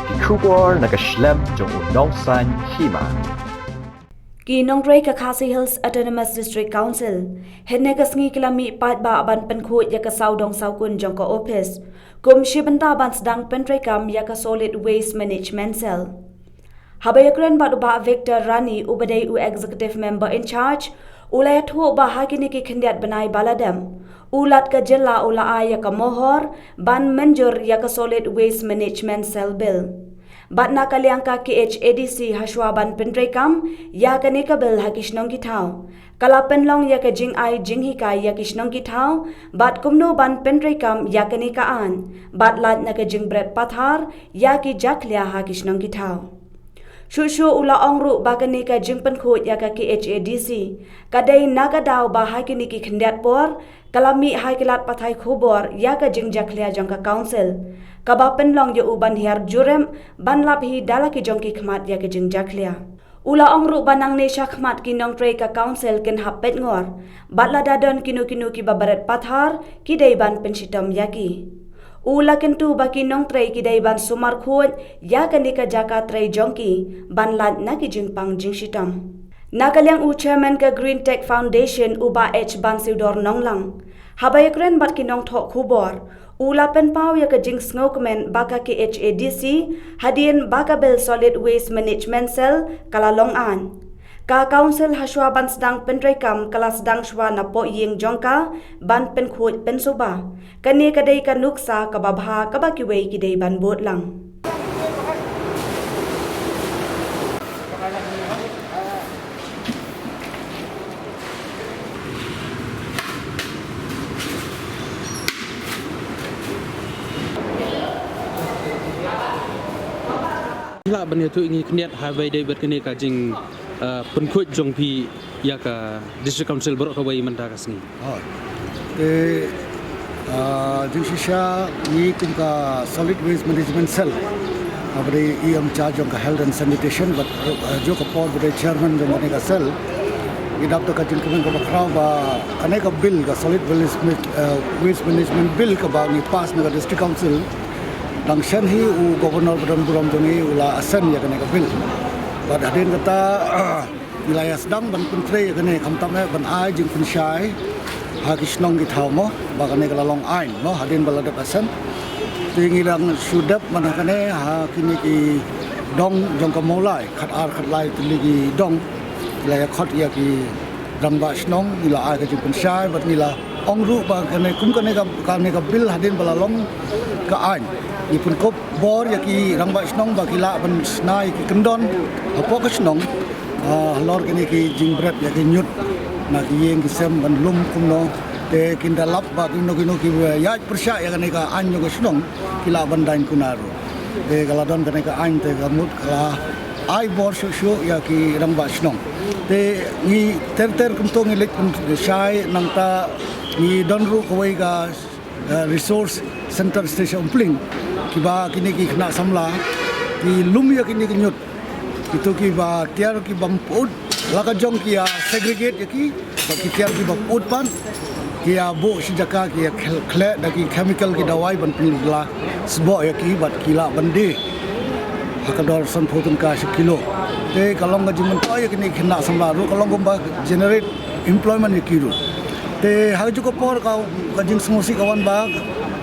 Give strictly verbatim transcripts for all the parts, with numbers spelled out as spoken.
Ki khubor na ka shlem jong u Nongsaiñ Hima. Ki nongtrei ka Khasi Hills Autonomous District Council hynne ka sngi ki la mih paidbah ban pynkhuid ïa ka sawdong sawkun jong ka ophis kum shi bynta ban sdang pyntreikam ïa ka Solid Waste Management Cell. Haba ïakren bad u Bah Victor Rani uba dei u Executive Member in Charge, u la ïathuh ba ha kine ki khyndiat bnai ba la dep, u Lat ka jylla u la ai ïa ka mohor ban mynjur ïa ka Solid Waste Management Cell Bill. Bad na ka liang ka K H A D C hashwa ban pyntreikam ïa kane ka bill ha ki shnong ki thaw, ka la pynlong ïa ka jingai jinghikai ïa ki shnong ki thaw bad kumno ban pyntreikam ïa kane ka aiñ, bad lait na ka jingbret pathar ïa ki jakhlia ha ki shnong ki thaw. Shuh shuh u la ong ruh ba kane ka jingpynkhuid ïa ka K H A D C ka dei na ka daw ba ha kine ki khyndiat por ka la mih ha ki lad pathai khubor ïa ka jingjakhlia jong ka Council, kaba pynlong ïa u ban hiar jurip ban lap hi da la ki jong ki khmat ïa ka jingjakhlia. U la ong ruh ba nangne shakhmat ki nongtrei ka Council kin hap peitngor bad lada don kino kino kiba bret pathar ki dei ban pynshitom ïa ki. U la kyntu ba ki nongtrei ki dei ban sumar khuid ïa kane ka jaka trei jong ki ban lait na ki jingpang jingshitom. Na ka liang u Chairman ka Green Tech Foundation u Bah H Bansiewdor Nonglang, haba ïakren bad ki nongthoh khubor, u la pynpaw ïa ka jingsngewkmen ba ka K H A D C hadien ba ka bill Solid Waste Management Cell ka la long aiñ, ka Council hashwa ban sdang pyntreikam ka la sdang shwa na poh ïing jong ka ban pynkhuid pynsuba. Kane ka dei ka nuksa kaba bha kaba kiwei ki dei ban bud lang. Lah ban ïathuh ïa ngi khyndiat haba ïadei bad kane ka jing, eh, pynkhuid jong phi ïa ka District Council baroh kawei mynta ka sngi. Hooid. Te, ah, jingshisha ngi kum ka Solid Waste Management Cell, ah, ba dei i in charge jong ka Health and Sanitation, bad, ah, jong ka por ba dei chairman jong kane ka cell, ngi dap da ka jingkmen kaba khraw ba kane ka bill, ka Solid Waste Ma-, ah, Waste Management Bill kaba ngi pass na ka District Council, dang shen hi u Governor ba don burom jong ngi u la assent ïa kane ka bill. Bad hadien kata, ah, ngi la ïa sdang ban pyntrei ïa kane, khamtam eh ban ai jingpynshai ha ki shnong ki thaw mo ba kane ka la long aiñ mo hadien ba la dep assent. Te ngi dang shu dep ban ha kane ha kine ki dong jong ka Mawlai, khatar khatlai tylli ki dong. Ngi la ïa khot ïa ki rangbah shnong, ngi la ai ka jingpynshai bad ngi la ong ruh ba kane kum kane ka, kane ka bill hadien ba la long ka aiñ, ngi pynkup bor ïa ki rangbah shnong ba ki lah ban shna ïa ki kyndon hapoh ka shnong, ah, halor kine ki jingbret ïa ki ñiut na ki ïing ki sem ban lum kumno. Te kin da lap ba kino kino ki ïaid pyrshah ïa kane ka aiñ jong ka shnong ki lah ban daiñ kuna ruh. Te ka la don kane ka aiñ te ka mut ka la ai bor shuh shuh ïa ki rangbah shnong. Te ngi ter ter kumto ngi leit pynshai, nangta ngi don ruh kawei ka eh, resource center station Umpling, kiba kine ki khynnah samla ki lum ïa kine ki ñiut. Kito kiba tiar kiba ym pyut la ka jong ki ïa segregate ïa ki, ba ki tiar kiba pyut pat ki ïa buh shi jaka ki ïa khleh da ki chemical ki dawai ban pynlah sboh ïa ki bad ki lah ban die ha ka dor sanphew tyngka shi kilo. Te ka long ka jingmyntoi ïa kine ki khynnah samla ruh, ka long kumba generate employment ïa ki ruh. Te ha kajuh ka por ka, ka jingsngewsih ka wan ba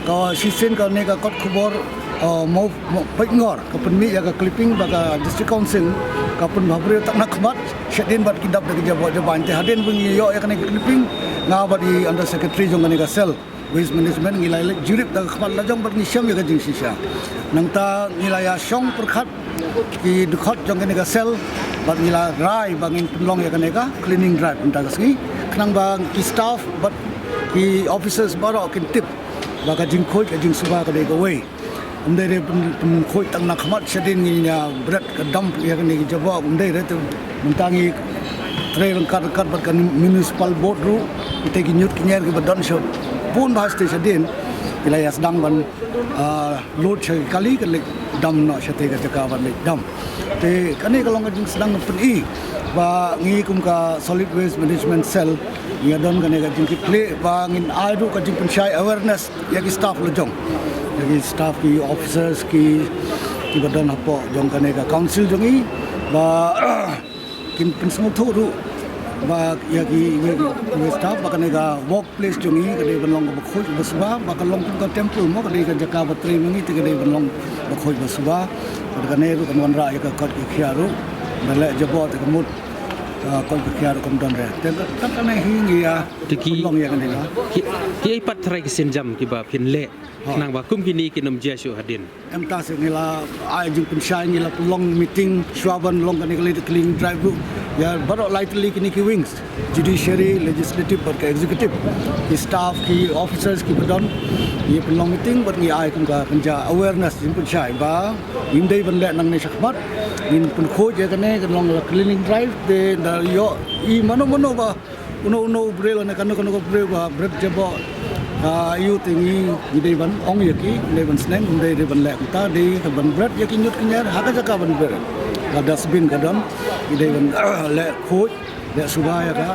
ka shisien kane ka kot khubor, uh, mo, mo, Poitngor ka pynmih ïa ka clipping ba ka District Council ka pynbha briew tang na khmat shadien bad ki dap da ki jaboh jabaiñ. Te hadien ba ngi ïoh ïa kane ka clipping, nga bad i Under Secretary jong kane ka cell Waste Management ngi la leit jurip da ka khmat la jong bad ngi shem ïa ka jingshisha. Nangta ngi la ïa shong pyrkhat ki dkhot jong kane ka cell bad ngi la rai ba ngin pynlong ïa kane ka cleaning drive mynta ka sngi, khnang ba ki staff bad ki officers baroh kin tip ba ka jingkhuid ka jingsuba ka dei kawei. Ym dei re pyn, pynkhuid tang na khmat shadien ngin ïa bret ka dump ïa kane ki jaboh, ym dei re. Te mynta ngi trei ryngkat ryngkat bad ka municipal board ruh, te ki ñiut ki ñier kiba don sha bun bah sha shadien, ki la ïa sdang ban, ah, load sha ki kali, ka leit dump noh sha te ka jaka ban leit dump. Te kane ka long ka jingsdang ban pyni ba ngi kum ka Solid Waste Management Cell ngi don kane ka jingkitkhlieh ba ngin ai ruh ka jingpynshai awareness ïa ki staff la jong, ïa ki staff, ki officers, ki Kiba don hapoh jong kane ka council jong i ba kin pynsngewthuh ruh ba ïa ki, ïa ki, ïa ki staff ba kane ka workplace jong i ka dei ban long kaba khuid ba suba, ba ka long kum ka temple mo, ka dei ka jaka ba trei ma ngi te ka dei ban long ba khuid ba suba. Bad kane ruh kan wanrah ïa ka kot ka khiah ruh. Ba leh jabok te ka mut, ah, kot ka khiah ruh kam don re. Te ka, ka kane hi ngi ïa Te ki, long ïa kane ka. Ki, ki ei pat trai ki sienjam kiba phin leh. Hooid. Khnang ba kum kine kin ym jia shuh hadien. Em ta se ngi la ai jingpynshai, ngi la pynlong meeting shuwa ban long kane ka cleaning drive ruh ïa baroh lai tylli kine ki wings, judiciary, legislative bad ka executive, ki staff, ki officers kiba don. Ngi pynlong meeting bad ngi ai kum ka pynja awareness, jingpynshai ba ngim dei ban leh nangne shakhmat. Ngin pynkhuid ïa kane, kan long la cleaning drive, te da ïoh i mano mano ba uno uno u briew ne kano kano ka briew ba bret jabok, ah, ïa u te ngi, ngi dei ban ong ïa ki, ngi dei ban sneng, ngi dei, dei ban leh kumta, dei ka ban bret ïa ki ñiut ki ñiar ha ka jaka ban bret. Ka dustbin ka don, ngi dei ban, ah, leh khuid, leh suba ïa ka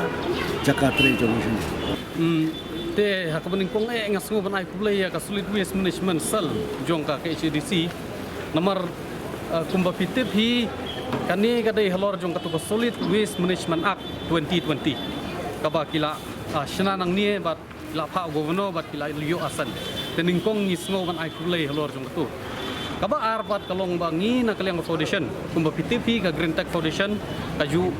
jaka trei jong ngi shane. Hmm, te ha kaba nyngkong eh nga sngew ban ai khublei ïa ka Solid Waste Management Cell jong ka K H A D C. Namar, eh, kumba phi tip hi, kane ka dei halor jong katu ka Solid Waste Management Act twenty twenty, kaba ki la, ah, shna nangne bad ki la phah u Governor bad ki la ïoh assent. Te nyngkong ngi sngew ban ai khublei halor jong katu. Kaba ar pat ka long ba ngi na ka liang ka foundation, kumba phi tip hi, ka Green Tech Foundation ka ju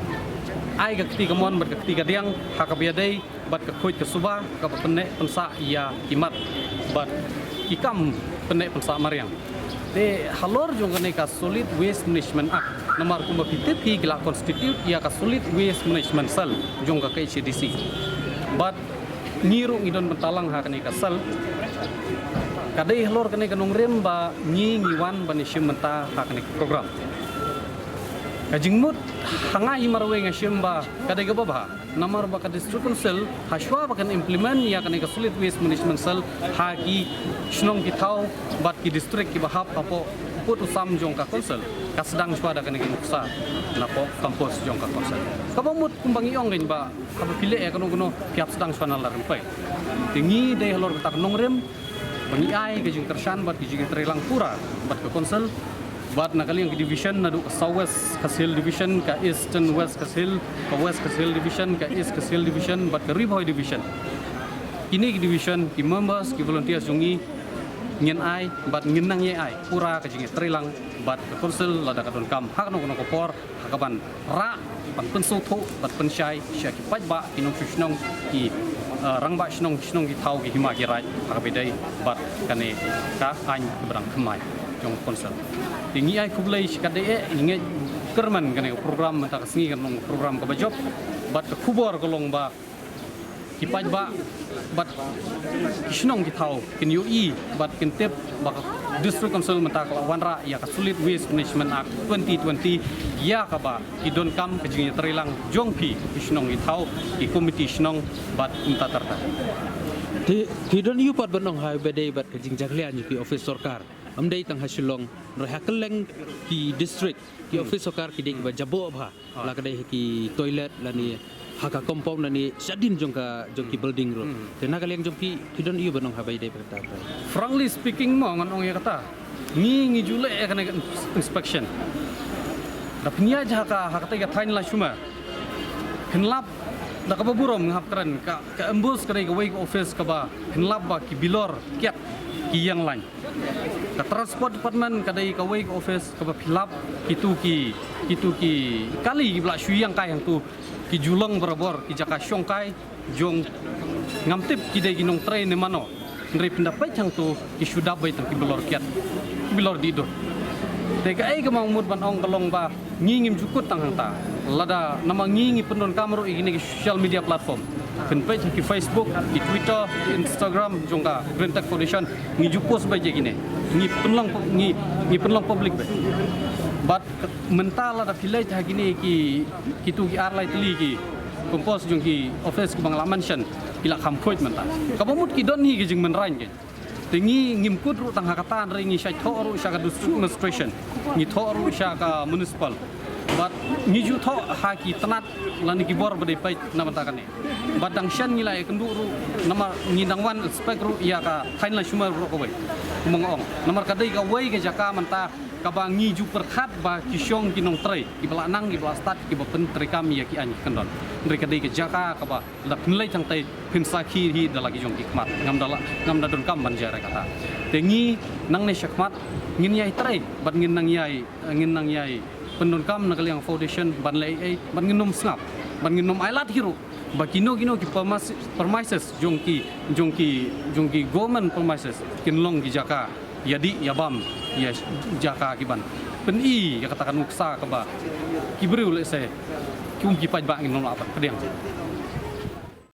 ai ka kti kamon bad ka kti kadiang ha kaba ïadei bad ka khuid ka suba kaba pynneh pynsah ïa ki mat bad ki kam pynneh pynsah mariang. Te halor jong kane ka Solid Waste Management Act, namar kumba phi tip hi, ki la constitute ïa ka Solid Waste Management Cell jong ka K H A D C. Bad ngi ruh ngi don bynta lang ha kane ka cell. Ka dei halor kane ka nongrim ba ngi, ngi wan ban ïashim bynta ha kane ka program. Ka jingmut ha nga hi marwei nga shim ba ka dei kaba bha. Namar ba ka District Council, ha shuwa ba kan implement ïa kane ka Solid Waste Management Cell ha ki shnong ki thaw bad ki district kiba hap hapoh u pud u sam jong ka Council, ka sdang shuwa da kane ka nuksa napoh campus jong ka Council. Kaba mut kumba ngi ong kein ba haba phi leh ïa kano kano phi hap sdang shuwa na la rympei. Te ngi dei halor kata ka nongrim ba ngi ai ka jingkyrshan bad ka jingtreilang pura bad ka Council, bad na ka liang ki division, naduh ka South West Khasi Hills Division, ka Eastern West Khasi Hills, ka West Khasi Hills Division, ka East Khasi Hills Division bad ka Ri Bhoi Division. Kine ki division, ki members, ki volunteers jong ngi, ngin ai bad ngin nang ïa ai pura ka jingtreilang bad ka Council lada ka donkam ha kano kano ka por, ha kaban rah, ban pynsngewthuh, ban pynshai sha ki paidbah, ki nongshong shnong, ki, eh, rangbah shnong, shnong ki thaw, ki hima ki raid ha kaba ïadei bad kane ka aiñ kaba dang thymmai jong ka Council. Te ngi ai khublei shikatdei eh, ngi ngeit kyrmen kane ka program mynta ka sngi kan long ka program kaba jop bad ka khubor ka long ba ki paidbah bad ki shnong ki thaw kin ïohi bad kin tip ba ka District Council mynta ka la wanrah ïa ka Solid Waste Management Act twenty twenty, ïa kaba ki donkam ka jingïatreilang jong phi ki shnong ki thaw, ki komiti shnong bad kumta ter ter. Te phi don ïa pat ban ong ha ba dei bad ka jingjakhlia ïa ki office sorkar, ym dei tang ha Shillong, hynrei ha kylleng ki district, ki office sorkar ki dei kiba jaboh bha. Ah. La ka dei ha ki toilet lane ha ka compound lane shadien jong ka, jong ki building ruh. Hmm. Te na ka liang jong phi, phi don ïa ban ong ha ba ïadei bad kata? Frankly speaking mo, ngan ong ïa kata, ngi, ngi ju leh ïa kane ka ins-, inspection. Da pynïaid ha ka, ha katei ka thaiñ Lashumar, phin lap da kaba burom nga hap kren, ka, ka MBOSE ka dei kawei ka office kaba phin lap ba ki bilor kiad ki ïeng lain. Ka Transport Department ka dei kawei ka office kaba phi lap kitu ki, kitu ki kali kiba la shu ïeng kai hangtu, ki ju long barabor ki jaka shong kai jong, ngam tip ki dei ki nongtrei ne mano. Hynrei phin da peit hangtu ki shu dap beit tang ki bilor kiad, ki bilor dih dur. Te kaei kaba nga mut ban ong ka long ba ngi ngim ju kut tang hangta. Lada namar ngi, ngi pyndonkam ruh ïa kine ki social media platform. Phin peit ha ki Facebook, ki Twitter, ki Instagram jong ka Green Tech Foundation, ngi ju post beit ïa kine. Ngi pynlong pu-, ngi, ngi pynlong public beit. Bad mynta lada phi leit ha kine ki, kitu ki ar lai tylli ki campus jong ki office kiba nga la mention, ki la kham khuid mynta. Kaba mut ki don hi ki jingmynrain ki. Te ngi ngim kut ruh tang ha kata, hynrei ngi shait thoh ruh sha ka district administration, ngi thoh ruh sha ka municipal. Bad ngi ju thoh ha ki tnat lane ki bor ba dei peit na bynta kane. Bad dang shen ngi la ïakynduh ruh, namar ngi dang wan inspect ruh ïa ka thaiñ Lashumar ruh kawei. Mong ong. Namar ka dei kawei ka jaka mynta kaba ngi ju pyrkhat ba ki shong ki nongtrei, kiba la nang, kiba la stad, kiba pyntreikam ïa ki aiñ ki kyndon. Hynrei ka dei ka jaka kaba la pynleit hangtei, pynsakhi hi da la ki jong ki khmat. Ngam da la, ngam da donkam ban jia re kata. Te ngi nangne shakhmat ngin ïai trei bad ngin nang ïai, ngin nang ïai pyndonkam na ka liang foundation ban leh ei ei, bad ngin ym sngap, bad ngin ym ailad hi ruh ba kino kino ki permis-, premises jong ki, jong ki, jong ki government premises kin long ki jaka ïadih ïabam ïa jaka kiban pyni ïa kata ka nuksa kaba ki briew lehse ki um ki paidbah ngin ym lah ban pdiang.